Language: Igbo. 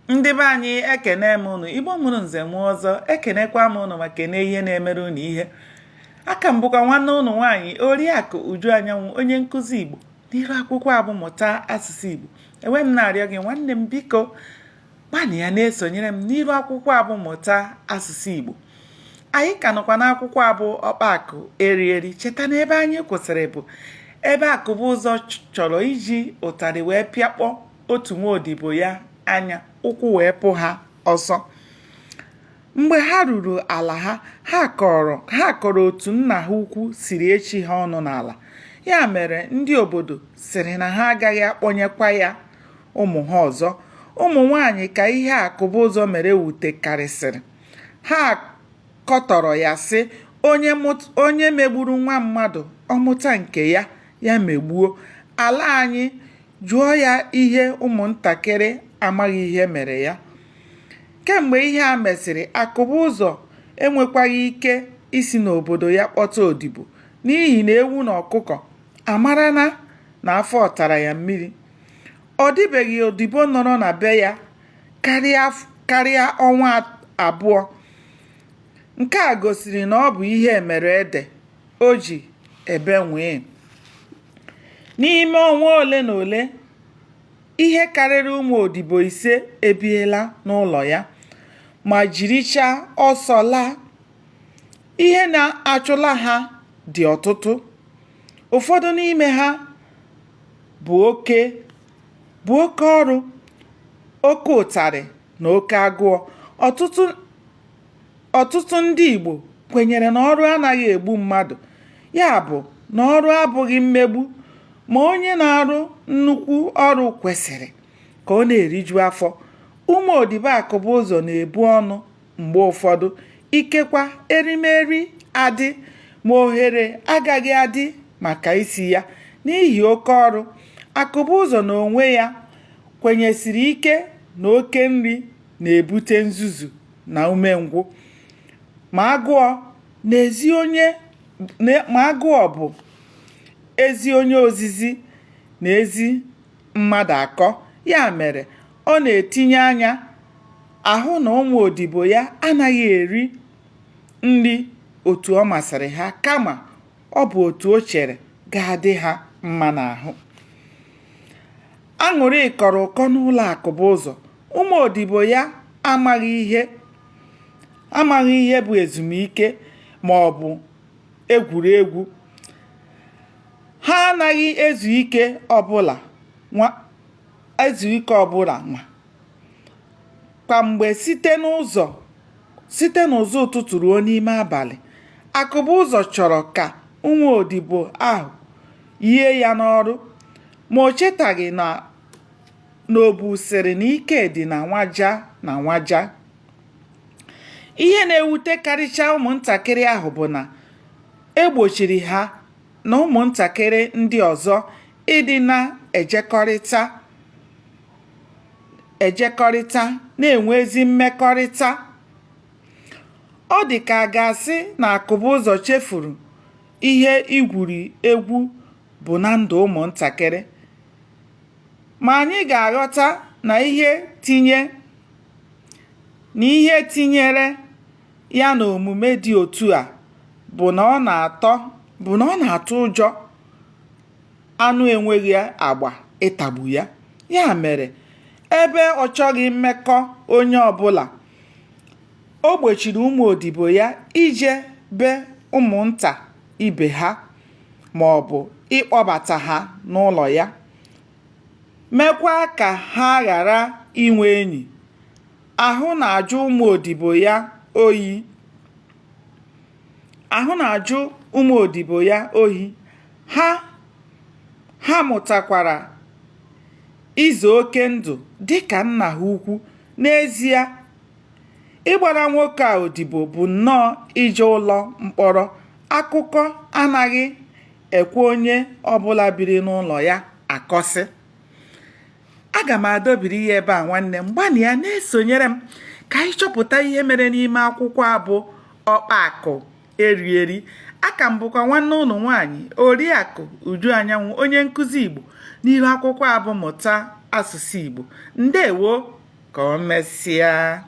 Ndị be anyị, ekene m unu. Igbo mụrụ nze mụọ ọzọ, ekenekwa m unu ma kene ihe na-emere unu ihe. Aka m bụkwa nwanne unu nwaanyị, Oriakụ Uju Anyanwụ, onye nkụzi Igbo n'iru akwụkwọ a bụ Mụta Asụsụ Igbo. Enwe m na-arịọ gị, nwanne m, biko gbanịa na-esonyere m n'iru akwụkwọ a bụ Mụta Asụsụ Igbo. Anyị ka nọkwa n'akwụkwọ a bụ Ọkpa Akụ Eri Eri. Cheta na ebe anyị kwụsịrị bụ ebe Akụbụzọ chọrọ iji ụtarị wee pịakpọ otu nwa odibo ya anya, ụkwụ wee pụ ha ọsọ. Mgbe ha ruru ala ha, ha kọrọ ha kọrọ otu nna ha ukwu siri echi ha ọnụ n'ala. Ya mere ndị obodo sịrị na ha agaghị akpọnyekwa ya ụmụ ha ọzọ. Ụmụ nwaanyị ka ihe Akụbụzọ mere wutekarịsịrị. Ha kọtọrọ ya sị, onye megburu nwa mmadụ, ọ mụta nke ya, ya megbuo. Ala anyị jụọ ya ihe ụmụntakịrị amaghị ihe mere ya. Kemgbe ihe a mesịrị, Akụbụzọ enwekwaghị ike isi n'obodo ya kpọta odibo n'ihi na ewu na ọkụkọ amarana na afọ tara ya mmiri. Ọ dịbeghị odibo nọrọ na be ya karịa ọnwa 2. Nke a gosiri na ọ bụ ihe mere ede o ji ebe nwịị. N'ime ọnwa ole na ole, ihe karịrị ụmụ odibo 5 ebiela n'ụlọ ya ma jirichaa ọsọ laa. Ihe na-achụla ha dị ọtụtụ. Ụfọdụ n'ime ha bụ oke ọrụ, oke ụtarị na oke agụụ. Ọtụtụ ndị Igbo kwenyere na ọrụ anaghị egbu mmadụ, ya bụ na ọrụ abụghị mmegbu, ma onye na-arụ nnukwu ọrụ kwesịrị ka ọ na-eriju afọ. Ụmụ odibo Akụbụzọ na-ebu ọnụ mgbe ụfọdụ, ikekwa erimeri adị ma ohere agaghị adị maka isi ya n'ihi oke ọrụ. Akụbụzọ n'onwe ya kwenyesiri ike na oke nri na-ebute nzuzu na umengwụ, ma agụụ bụ ezi onye ozizi na ezi mmadụ akọ. Ya mere, ọ na-etinye anya ahụ na ụmụ odibo ya anaghị eri nri otu ọ masịrị ha, kama ọ bụ otu o chere ga-adị ha mma n'ahụ. Aṅụrị kọrọ ụkọ n'ụlọ Akụbụzọ. Ụmụ odibo ya amaghị ihe bụ ezumike ma ọ bụ egwuregwu. Ha anaghị ezu ike ọbụla nwa kwa mgbe site n'ụzọ ụtụtụ ruo n'ime abalị. Akụbụzọ chọrọ ka ụmụ odibo ahụ yie ya n'ọrụ, ma o chetaghị na Obu sịrị na ike dị na nwaja na nwaja. Ihe na-ewutekarịcha ụmụntakịrị ahụ bụ na e gbochiri ha na ụmụntakịrị ndị ọzọ ịdị na-ejekọrịta na-enwe ezi mmekọrịta. Ọ dị ka a ga-asị na Akụbụzọ chefuru ihe igwuri egwu bụ na ndụ ụmụntakịrị. Ma anyị ga-aghọta na ihe tinyere ya n'omume dị otu a bụ na ọ na-atụ ụjọ anụ enweghị agba ịtagbu ya. Ya mere, ebe ọ chọghị mmekọ onye ọbụla, o gbochiri ụmụ odibo ya ije be ụmụnta ibe ha maọbụ ịkpọbata ha n'ụlọ ya, meekwa ka ha ghara inwe enyi. Ahụ na-ajụ ụmụ odibo ya oyi. Ha mụtakwara ize oke ndụ dịka nna ha ukwu. N'ezie, ịgbara nwoke a odibo bụ nnọọ ije ụlọ mkpọrọ. Akụkọ anaghị ekwe onye ọbụla biri n'ụlọ ya akọsị. Aga m adọbiri ya ebe a nwanne m, gbanịa na-esonyere m ka anyị chọpụta ihe mere n'ime akwụkwọ a bụ Ọkpa Akụ Eri Eri. Aka m bụkwa nwanne ụnụ nwaanyị, Oriakụ Uju Anyanwụ, onye nkụzi Igbo n'ihu akwụkwọ a bụ Mụta Asụsụ Igbo. Ndewo! Ka o mesịa.